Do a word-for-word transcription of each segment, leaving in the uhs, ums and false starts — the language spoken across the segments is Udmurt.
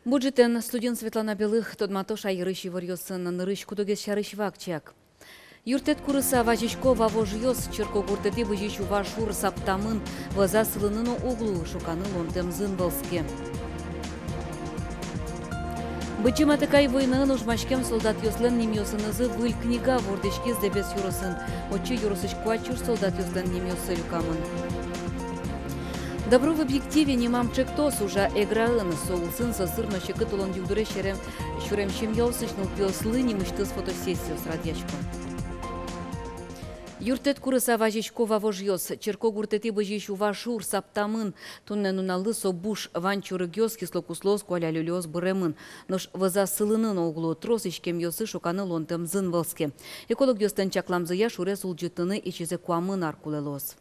Бур ӝытэн! Студиын Светлана Белых. Тодмато шаерысь иворъёсын. Нырысь куд-огез сярысь вакчияк. Юрттэт курыса вазисько Вавожъёс. Черкогуртэтӥ бызись Ува шур саптамын. Вӧзаз сылыны но уг луы, шоканы луонтэм зын вӧлске. Быдӟым Атыкай войнаын ожмаськем солдатъёслэн нимъёсынызы выль книга вордӥськиз Дэбес ёросын. Отчы ёросысь куать сюрс солдатъёслэн нимъёссы люкамын. «Добро в объективе» нимо ӵектос ужа Эграын. Со улсын сӧсыр но секыт улон югдурез сюрем, сюрем семьяосысь нылпиослы нимысьтыз фотосессиос радъясько. Юрттэт курыса вазисько Вавожъёс. Черкогуртэтӥ бызись Ува шур саптамын. Туннэ нуналлы со буш. Вань чорыгъёс, кисло куслоос, куаля люльыос быремын. Нош вӧзаз сылыны но уг луы, трос иськемъёссы шоканы луонтэм зын вӧлске. Экологъёслэн чакламзыя, шурез улӟытыны ичизэ куамын ар кулэ луоз.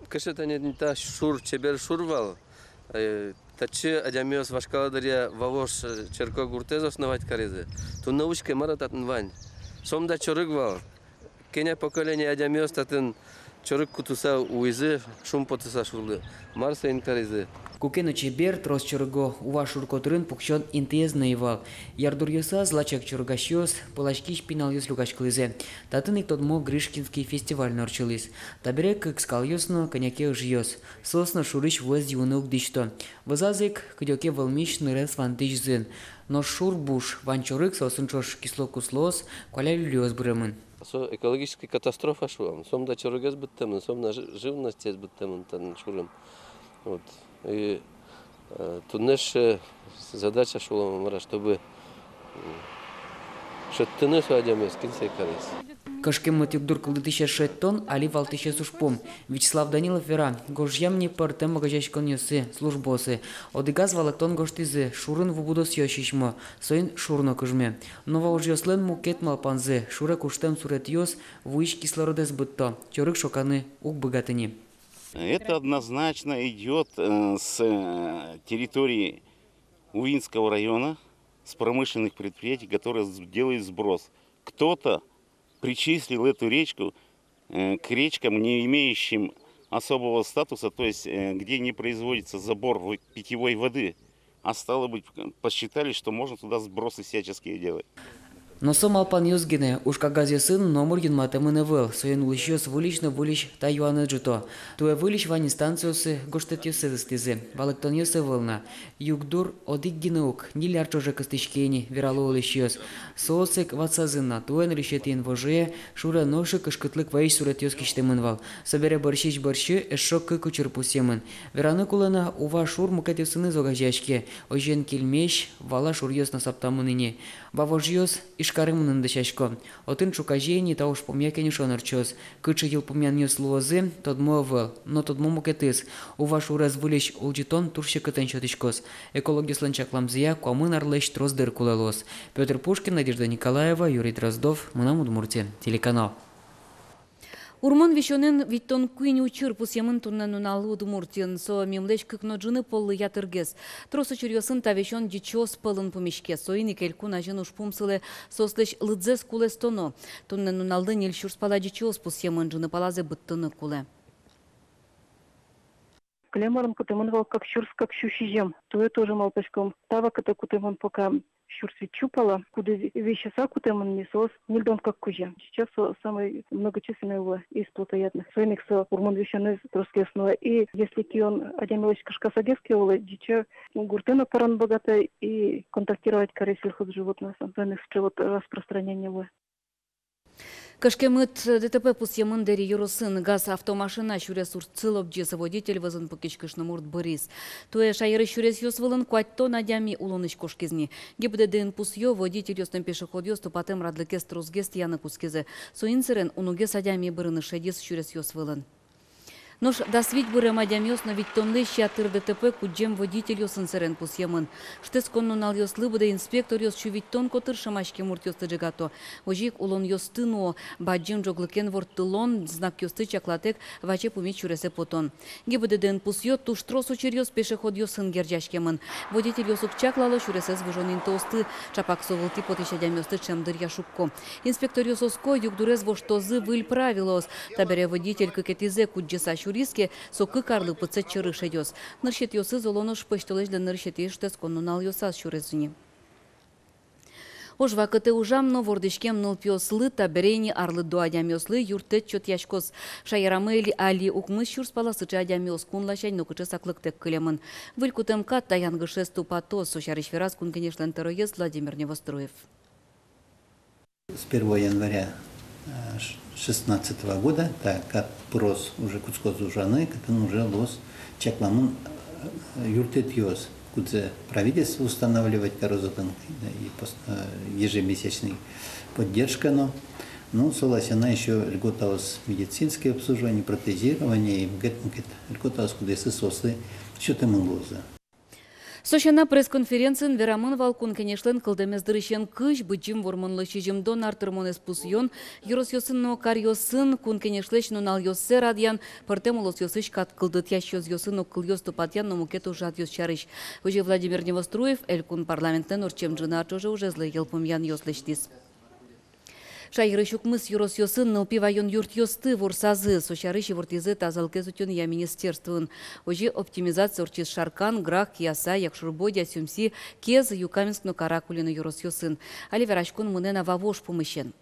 Кыӵе тани та шур, чебер шур вал. Э, татчы адямиос вашкала дыръя Вавож, э, Черкогуртэз основать каризы. Туннэ учке, мар-а татын вань. Сомында чорыг вал. Кӧня поколение адямиос татын чорыг кутыса улӥзы, шумпотыса шурлы. Мар соин каризы. Куке но чебер, трос чорыго Ува шур котырын пуксён интыез но ӧй вал. Ярдуръёсаз лачак чорыгасьёс, пыласькись пиналъёс люкаськылӥзы. Татын ик тодмо Гришкинский фестиваль но ортчылӥз. Табере кык скалъёс но кӧня ке ыжъёс. Соос но шурысь вӧз юыны уг дӥсьто. Вӧзаз ик кыдёке вӧлмись нырез вандӥсь зын. Нош шур буш. Вань чорыг, соосын ӵош кисло куслоос, куаля люльыос быремын. Со экологической катастрофа, шуом. Сомында чорыгез быдтэмын, сомында жи-, живностез быдтэмын татын шурын. Вот. И, э, туннэысь, э, задача, шуом, мар-а, чтобы, м, шедьтыны со адямиез, кин сое кариз. Кышкеммыт югдур кылдытӥсез шедьтон — али валтӥсез ужпум. Вячеслав Данилов вера, гожъям ни пӧртэм огазеяськонъёсы, службаосы. Одӥгаз валэктон гожтӥзы: шурын ву будосъёс сисьмо, соин шур но кыжме. Но вавожъёслэн мукет малпанзы: шуре куштэм суретъёс вуись кислородэз быдто, чорыг шоканы уг быгаты ни. Это однозначно идёт, э, с, э, территории Увинского района, с промышленных предприятий, которые с-, делают сброс. Кто-то причислил эту речку, э, к речкам, не имеющим особого статуса, то есть, э, где не производится забор в-, питьевой воды, а стало быть, посчитали, что можно туда сбросы всяческие делать. Но со малпанъёс гинэ, уж кагазъёсын номыр юнматэмын ӧвӧл. Соин улӥсьёс выльысь но выльысь та юанэз ӝуто. Туэ выльысь вань инстанциосы гожтэтъёссэс ыстӥзы. Валэктонъёс ӧвӧл на. Югдур одӥг гинэ ук, ньыль ар ӵоже кыстӥське ини, верало улӥсьёс. Соос ик ватсазы на: туэ, нырысетӥ инвожое, шуре нош ик кышкытлык вайись суретъёс кисьтэмын вал. Собере бӧрсьысь бӧрсьы эшшо кык учыр пусъемын. Вераны кулэ на, Ува шур мукетъёсыныз огазеяське. Озьыен, Кильмезь, Вала шуръёс но саптамын ини. Вавожъёс Ижкаре мыныны дасясько. Отын ӵуказе ини та ужпумъя кенешон ортчоз. Кыӵе йылпумъянъёс луозы, тодмо ӧвӧл. Но тодмо мукетыз: Ува шурез выльысь улӟытон туж секытэн сётӥськоз. Экологъёслэн чакламзыя, куамын арлэсь трос дыр кулэ луоз. Пётр Пушкин, Надежда Николаева, Юрий Дроздов, «Мынам Удмуртие» телеканал. Урмон висёнэн витьтон куинь учыр пусъемын туннэ нуналлы Удмуртиын. Со мемлэсь кык но ӝыны поллы ятыргес. Трос учыръёсын та висён ӟичыос пӧлын пумиське. Соин ик элькун азьын ужпум сылэ соослэсь лыдзэс кулэстоно. Туннэ нуналлы ньыль сюрс пала ӟичыос пусъемын, ӝыны палазэ быдтыны кулэ. Кылем арын кутэмын вал кык сюрс кык сю сизьым. Туэ тоже малпаськом, та вакытэ кутэмын пока сюрс витьсю пала. Кудӥз висьыса кутэмын ни, соос ньыльдон кык кузя. Сейчас со самый многочисленный луэ из плотоядных. Соин ик со урмон висёнэз тросгес нуэ. И если кион адямилэсь кышкасагес ке улэ, ӟичы гуртэ но пырыны быгатэ и контактировать каре сельхозживотноесын. Соин ик сыӵе вот распространение луэ. Кышкемыт ДТП пусъемын Дэри ёросын. ГАЗ автомашина сюрес уртсы лобӟиз, водитель вӧзын пыкиськыны мурт быриз. Туэ шаерысь сюресъёс вылын куатьтон адями улонысь кошкиз ни. ГИБДД-ын пусъё: водительёс но пешеходъёс тупатэм радлыкез тросгес тӥяны кутскизы. Соин сэрен уногес адями бырыны шедиз сюресъёс вылын. Нош дас вить бырем адямиос но витьтонлэсь ятыр ДТП кудӟем водительёсын сэрен пусъемын. Шутэтскон нуналъёслы быдэ инспекторъёс сю витьтон котыр шӧмаськем муртъёсты ӝегато. Озьы ик улонъёсты нуо. Бадӟым ӝоглыкен ворттылон знакъёсты чаклатэк ваче пумит сюресэ потон. ГИБДД-ын пусъё: туж трос учыръёс пешеходъёсын герӟаськемын. Водительёс уг чаклало сюресэз выжон интыосты. Чапак со вылтӥ потӥсь адямиосты ӵем дыръя шукко. Инспекторъёс оско: югдурез воштозы выль правилоос. Табере водитель кыкетӥзэ кудӟыса сюр- Риске со кык арлы пытсэт сьӧры шедёз. Нырысетӥосыз оло нош пӧсьтолэзьлэн нырысетӥ шутэтскон нуналъёсаз сюрес ини. Ож вакытэ ужам но вордӥськем нылпиослы, табере ини арлыдо адямиослы юрттэт сётъяськоз. Шаерамы али укмыс сюрс пала сыӵе адямиос, кун ласянь нокыӵе саклыктэк кылемын. Выль кутэм кат та янгышез тупатоз, со сярысь вераз Кун Кенешлэн тӧроез Владимир Невоструев. С первого января, э, ш-, шестнадцатого года, так, кат пыроз, уже кутскоз ужаны, кытын уже луоз чакламын, э, юрттэтъёс, кудзэ правительство устанавливать кароз, отын, э, и пос-, э, ежемесячный поддержка но. Ну, со ласянь ещё льготаос, медицинское обслуживание, протезирование, и мукет, мукет льготаос, кудъёсыз соослы сётэмын луозы. Со сяна, пресс-конференциын верамын вал Кун Кенешлэн кылдэмез дырысен кызь, Быдӟым Вормонлы сизьымдон ар тырмонэз пусъён, ёросъёсын но каръёсын Кун Кенешлэсь нуналъёссэ радъян, пӧртэм улосъёсысь кат кылдытъясь ёзъёсын огкылъёс тупатъян но мукет ужрадъёс сярысь. Озьы Владимир Невоструев Элькун парламентлэн ортчем ӝыны ар ӵоже ужезлы йылпумъянъёс лэсьтӥз. Шаерысь укмыс ёросъёсын нылпи ваён юртъёсты ворсазы, со сярысь ивортӥзы тазалыкез утёнъя министерствоын. Озьы оптимизация ортчиз Шаркан, Грах, Кияса, Якшур-Бӧдья, Сюмси, Кез, Юкаменск но Каракулино ёросъёсын. Али вераськон мынэ на Вавож пумысен.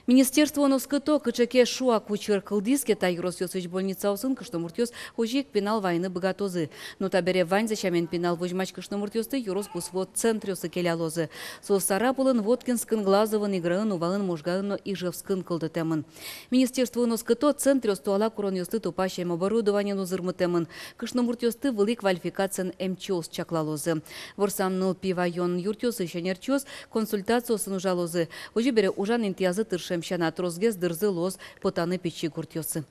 Министерствоын оскыто, кыӵе ке шуак учыр кылдӥз ке, та ёросъёсысь больницаосын кышномуртъёс озьы ик пинал вайыны быгатозы. Но табере ваньзэ сямен пинал возьмась кышномуртъёсты ёрос пусвуо центръёсы келялозы. Соос Сарапулын, Воткинскын, Глазовын, Играын, Увалын, Можгаын но Ижевскын кылдытэмын. Министерствоын оскыто, центръёс туала куронъёсты тупась эмоборудованиен узырмытэмын. Кышномуртъёсты вылӥ квалификациен эмчиос чаклалозы. Ворсам нылпи ваён юртъёсысь ӧнерчиос консультациосын ужалозы. Озьы бере, ужан интыязы тыршем сяна, тросгес дырзы луоз потаны пичи гуртъёсы.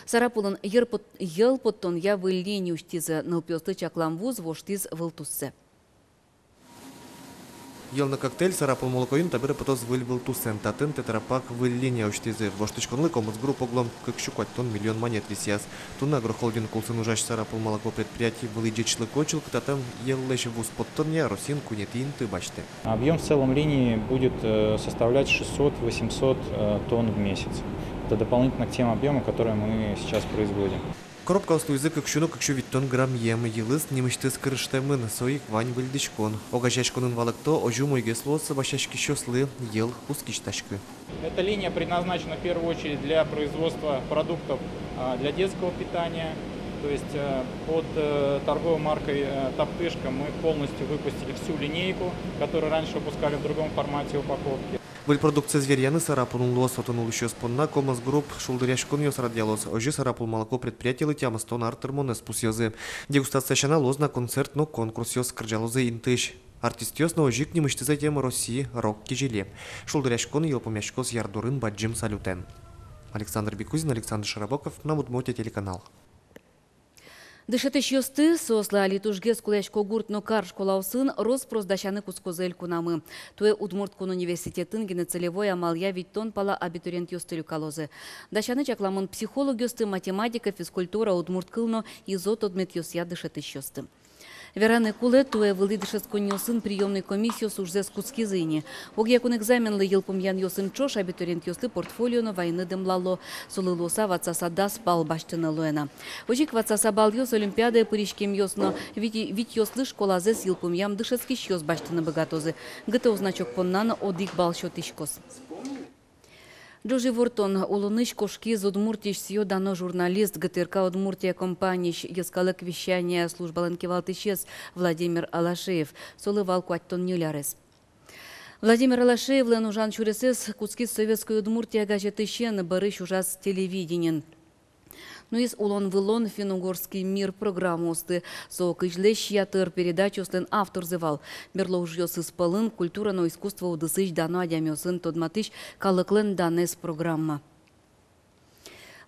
Сарапулын йыр пот-, йӧл поттонъя выль линия усьтӥзы. Нылпиослы чаклам вуз воштӥз вылтуссэ. «Йӧл но коктейль», «Сарапул молокоын» табере потоз выль вылтусэн. Татын тетрапак выль линия усьтӥзы. Воштӥськонлы «Комос Групп» оглом кык сю куатьтон миллион манет висъяз. Туннэ агрохолдинг улсын ужась «Сарапул молоко» предприятие вылӥ ӟечлыко чылкытатэ. Йӧллэсь вуз поттонъя Россиын куинетӥ инты басьтэ. Объём в целом линии будет, э, составлять шестьсот-восемьсот, э, тонн в месяц. Это дополнительно к тем объёмам, которые мы сейчас производим. Коробкаос луизы кык сю но кык сю витьтон граммъем. Йӧлэз нимысьтыз кырыштэмын, со ик вань выльдӥськон. Огазеяськонын валэкто, озьы умойгес луоз басьяськисьёслы йӧл кускись таськы. Эта линия предназначена в первую очередь для производства продуктов, а, для детского питания. То есть, э, под, э, торговой маркой, э, «Топтыжка» мы полностью выпустили всю линейку, которую раньше выпускали в другом формате упаковки. Выль продукциез веръяны Сарапулын луоз. Отын улӥсьёс понна «Комос Групп» шулдыръяськонъёс радъялоз. Озьы «Сарапул молоко» предприятилы тямыстон ар тырмонэз пусъёзы. Дегустация сяна луоз на концерт но конкурсъёс, кырӟалозы интыысь артистъёс но, озьы ик нимысьтыз ӧтем Россиысь рок-кизили. Шулдыръяськон йылпумъяськоз Ярдурын бадӟым салютэн. Александр Бекузин, Александр Широбоков, «Мынам Удмуртие» телеканал. Дышетӥсьёсты, соослы али тужгес кулэясько гурт но кар школаосын, рос-прос дасяны кутскозы элькунамы. Туэ Удмурт кун университетын гинэ целевой амалъя витьтон пала абитуриентъёсты люкалозы. Дасяны чакламын психологъёсты, математика, физкультура, удмурт кыл но ИЗО тодметъёсъя дышетӥсьёсты. Вераны кулэ, туэ вылӥ дышетсконниосын приёмной комиссиос ужзэс кутскизы ини. Огъя кун экзаменлы йылпумъянъёсын ӵош абитуриентъёслы портфолио но вайыны дэмлало. Солы луыса ватсаса дас балл басьтыны луэ на. Озьы ик ватсаса баллъёс олимпиадае пыриськемъёс но, вить-, витьёслы школазэс йылпумъям дышетскисьёс басьтыны быгатозы. ГТО значок понна но одӥг балл сётӥськоз. Ӝож ивортон улонысь кошкиз Удмуртиысь сӥё-дано журналист, ГТРК «Удмуртия» компаниысь йӧскалык вещания службалэн кивалтӥсез Владимир Алашеев. Солы вал куатьтон ньыль арес. Владимир Алашеевлэн ужан сюресэз кутскиз «Советской Удмуртия» газетысен, бӧрысь ужаз телевидениын. Нуиз «Улон вылон», «Финно-угорский мир» программаосты. Со кызьлэсь ятыр передачаослэн авторзы вал. Берло ужъёсыз пӧлын культура но искусство удысысь дано адямиосын тодматӥсь «Калыклэн данэз» программа.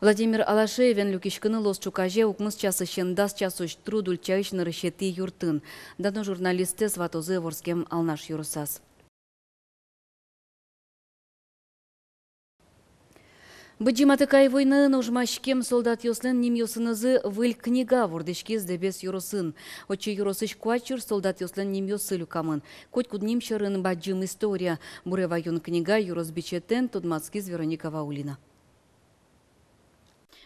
Владимир Алашеевен люкиськыны луоз ӵуказе укмыс часысен дас часозь труд ульчаысь нырысетӥ юртын. Дано журналистэз ватозы вордскем Алнаш ёросаз. Быдӟым Атыкай войнаын ожмаськем солдатъёслэн нимъёсынызы выль книга вордӥськиз Дэбес ёросын. Отчы ёросысь куать сюрс солдатъёслэн нимъёссы люкамын. Котькуд ним сьӧрын бадӟым история. Буре ваён книга ёрос бичетэн тодматскиз Вероника Ваулина.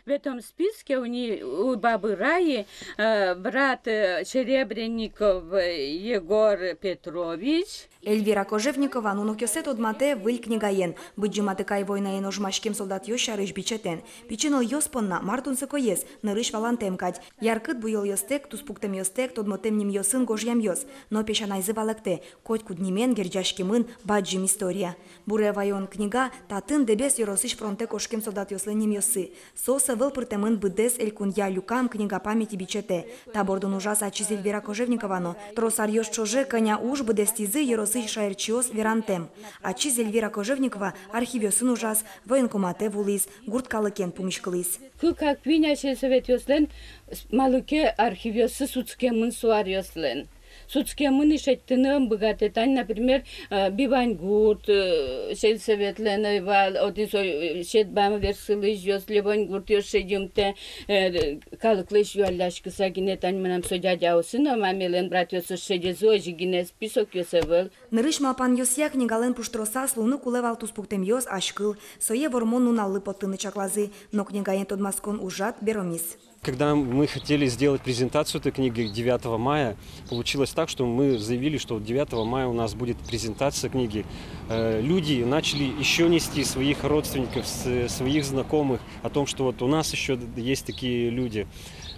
В этом списке у не-, у бабы Раи, э, брат, э, Серебренников, э, Егор Петрович. Эльвира Кожевникова нунокъёссэ тодматэ выль книгаен, Быдӟым Атыкай войнаын ожмаськем солдатъёс сярысь бичетэн. Пичи нылъёс понна мар тунсыкоез, нырысь валантэм кадь. Яркыт буёлъёстэк, туспуктэмъёстэк, тодмотэм нимъёсын гожъямъёс. Но песянайзы валэктэ: котькуд нимен герӟаськемын бадӟым история. «Буре ваён» книга — татын Дэбес ёросысь фронтэ кошкем солдатъёслэн нимъёссы. Соос ӧвӧл пыртэмын быдэс элькунъя люкам «Книга памяти» бичетэ. Та бордын ужаз ачиз Эльвира Кожевникова но. Трос аръёс ӵоже кӧня уж быдэстӥзы ёросысь шаерчиос, верантэм. Ачиз Эльвира Кожевникова архивъёсын ужаз, военкоматэ вуылӥз, гурт калыкен пумиськылӥз. Кык-кык-куинь сельсоветъёслэн с-, малы ке архивъёссы сутскемын со аръёслэн. Сутскемын, и шедьтыны ӧм быгатэ. Тань, например, э, Бибаньгурт, э, сельсоветлэн ӧй вал, отын со, э, Сетбам версылӥсьёс, Левоньгуртъёс шедьымтэ, э, калыклэсь юалляськыса гинэ. Тань мынам со дядяосы но мамелэн братъёсыз шедезы, озьы гинэ, списокъёс ӧвӧл. Нырысь малпанъёсъя, книгалэн пуштросаз луыны кулэ вал туспуктэмъёс, азькыл. Сое вормон нуналлы поттыны чаклазы, но книгаен тодматскон ужрад беромиз. Когда мы хотели сделать презентацию этой книги девятого мая, получилось так, что мы заявили, что вот девятого мая у нас будет презентация книги. Э, люди начали ещё нести своих родственников, с-, своих знакомых о том, что вот у нас ещё д-, есть такие люди.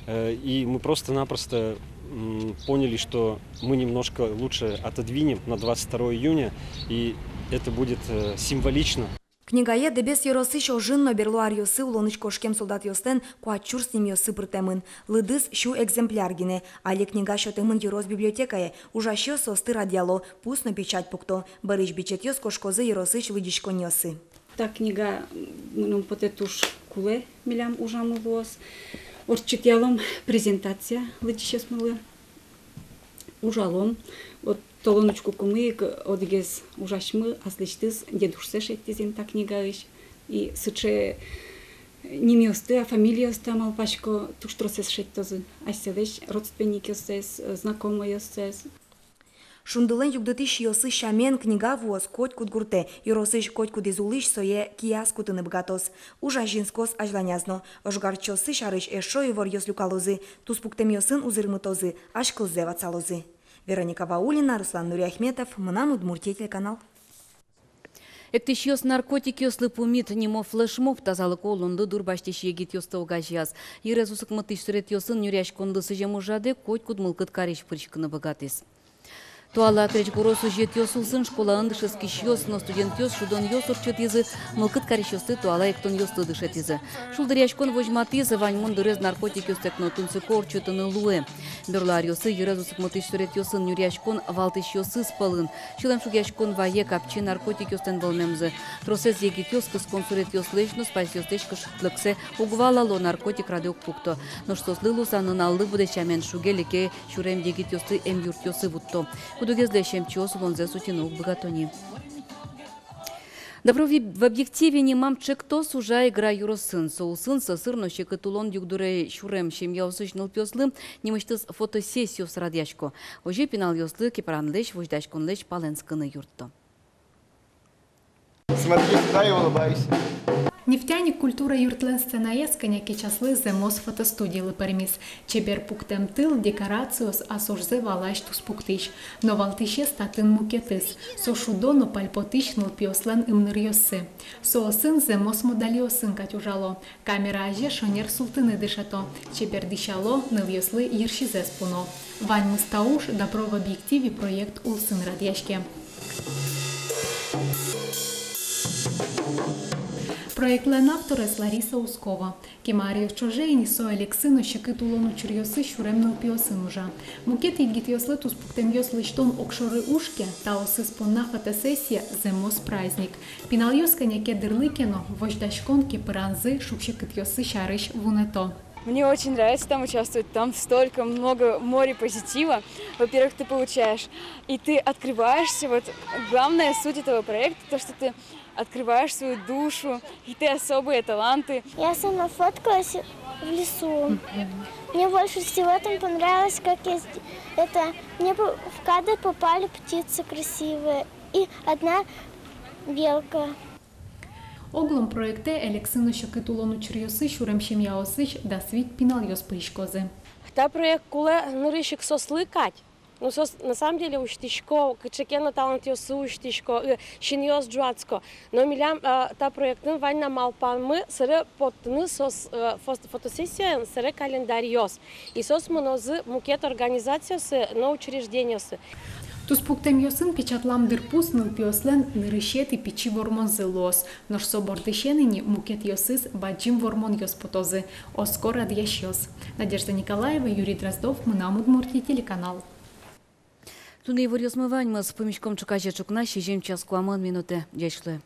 Э, и мы просто-напросто, м, поняли, что мы немножко лучше отодвинем на двадцать второе июня, и это будет, э, символично. Книгае Дэбес ёросысь ожын но берло аръёсы улонысь кошкем солдатъёслэн куать сюрс нимъёссы пыртэмын. Лыдыз сю экземпляр гинэ. Али книга сётэмын ёрос библиотекае. Ужасьёс соосты радъяло, пус но печать пукто. Бӧрысь бичетъёс кошкозы ёросысь лыдӟиськонниосы. Та книга, м, мыным потэ, туж кулэ милям ужамы луоз. Ортчытъялом презентация лыдӟисьёсмылы. Ужалом. Вот толон учкыкумы ик, одӥгез ужасьмы аслэсьтыз дедушсэ шедьтӥз ини та книгаысь. И сыӵе нимъёсты, а фамилиосты, а, малпасько, туж тросэз шедьтозы. Асьсэлэсь родственникъёссэс, э, знакомойёссэс. Шундылэн югдытӥсь сиосыз сямен, книга вуоз котькуд гуртэ, ёросысь котькудӥз улӥсь сое кияз кутыны быгатоз. Уж азинскоз азьланяз но. Ожгарчиоссы сярысь эшшо иворъёс люкалозы, туспуктэмъёсын узырмытозы, азькылзэ ватсалозы. Вероника Ваулина, Руслан Нуриахметов, «Мынам Удмуртие» телеканал. «Эктӥсьёс наркотикъёслы пумит» нимо флешмоб тазалыко улонлы дурбасьтӥсь егитъёсты огазеяз. Йырез усыкмытӥсь суретъёсын нюръяськонлы сӥзем ужрадэ котькуд мылкыд карись пыриськыны быгатӥз. Туала крезьгуро сюжетъёс улсын школаын дышетскисьёс но студентъёс шудонъёс ортчытӥзы, мылкыд карисьёсты туала эктонъёслы дышетӥзы. Шулдыръяськон возьматӥз: ваньмон дырез наркотикъёстэк но тунсыко ортчытыны луэ. Берло аръёсы йырез усыкмытӥсь суретъёсын нюръяськон валтӥсьёсыз пӧлын. Сюлэмшугъяськон вае капчи наркотикъёслэн вӧлмемзы. Тросэз егитъёс кыскон суретъёслэсь но спайсъёслэсь кышкытлыксэ уг валало, наркотик радэ уг пукто. Нош соослы луыса нуналлы быдэ сямен шуге-леке сюрем егитъёсты эмъюртъёсы вутто. Кудогезлэсь эмчиос улонзэс утьыны уг быгато ни. «Добро в объективе» нимам ӵектос ужа Игра ёросын. Со улсын сӧсыр но секыт улон югдуре сюрем семьяосысь нылпиослы нимысьтыз фотосессиос радъясько. Озьы пиналъёслы кепыранлэсь, возьдаськонлэсь палэнскыны юртто. Смотри сюда и улыбайся. «Нефтяник» культура юртлэн сценаез кӧня ке часлы зэмос фотостудилы пӧрмиз. Чебер пуктэм тыл, декорациос ас ужзэ валась туспуктӥсь. Но валтӥсез татын мукетыз. Со шудо но пальпотӥсь нылпиослэн ымныръёссы. Соосын зэмос модальёсын кадь ужало. Камера азе шонер султыны дышето. Чебер дӥсяло, нылъёслы йырсизэс пуно. Ваньмыз та уж «Добро в объективе» проект улсын радъяське. Проектлэн авторез Лариса Ускова. Кема аръёс ӵоже ини со элексы но секыт улон учыръёсы сюрем нылпиосын ужа. Мукет егитъёслы туспуктэмъёс лэсьтон огшоры уж ке, таосыз понна фотосессия — зэмос праздник. Пиналъёс кӧня ке дырлы ке но, возьдаськон кепыранзы, шуг-секытъёссы сярысь вунэто. Мне очень нравится там участвовать, там столько много, море позитива. Во-первых, ты получаешь, и ты открываешься. Вот главная суть этого проекта, то, что ты открываешь свою душу, и ты особые таланты. Я сама фоткалась в лесу. Мне больше всего там понравилось, как я сд-, это, мне по-, в кадр попали птицы красивые и одна белка. Оглом проектэ Элексын но Сьӧкыт улон учыръёсысь урем семьяосысь дас вить пиналъёс пыриськозы. Та проект кулэ нырысь ик соослы кадь. Ну, соос на самом деле усьтӥсько, кыӵе ке но талантъёссы усьтӥсько, э, синъёс ӝуатско. Но милям, э, та проектын вань на малпамы, собере поттыны соос, э, фос-, фотосессиен, собере календарьёс. И соос мынозы мукет организациосы но учреждениосы. Туспуктэмъёсын печатлам дырпус нылпиослэн нырысетӥ пичи вормонзы луоз. Нош со бордысен ини мукетъёсыз бадӟым вормонъёс потозы, оско радъясьёс. Надежда Николаева, Юрий Дроздов, «Мынам Удмуртие» телеканал. Туннэ иворъёсмы ваньмыз. Пумиськом ӵуказе ӵукна сизьым час куамын минутэ. Ӟеч луэ.